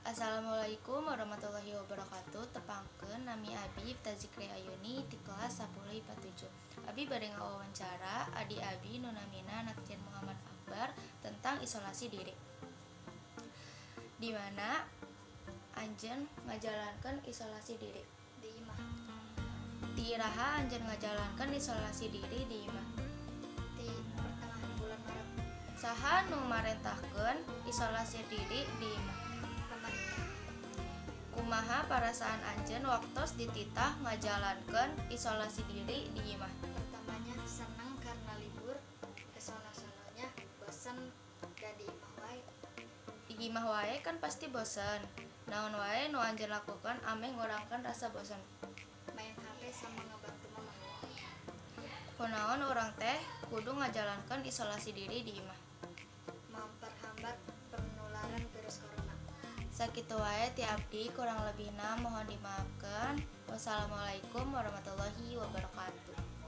Assalamualaikum warahmatullahi wabarakatuh. Tepangkeun, nami abi Tazikri Ayuni ti kelas 10 IPA 7. Abi bade ngawawancara adi abi nu namina Nakjen Muhammad Akbar tentang isolasi diri. Di mana anjeun ngajalankeun isolasi diri? Di imah. Ti iraha anjeun ngajalankeun isolasi diri di imah? Di pertengahan bulan Maret. Saha nu marentahkeun isolasi diri di imah? Pemerintah. Kumaha parasaan anjeun waktos dititah ngajalankeun isolasi diri di imah? Pertamanya senang karena libur, kesono-sononya bosen dan di imah wae. Di imah wae kan pasti bosen. Naon wae nu anjeun lakukan ameh ngurangkeun rasa bosen? Main HP sama ngebantu mama. Kunaon urang teh kudu ngajalankeun isolasi diri di imah? Memperhambat penularan virus corona. Sakitu wae ti abdi, kurang lebihna mohon dimaafkeun. Wassalamualaikum warahmatullahi wabarakatuh.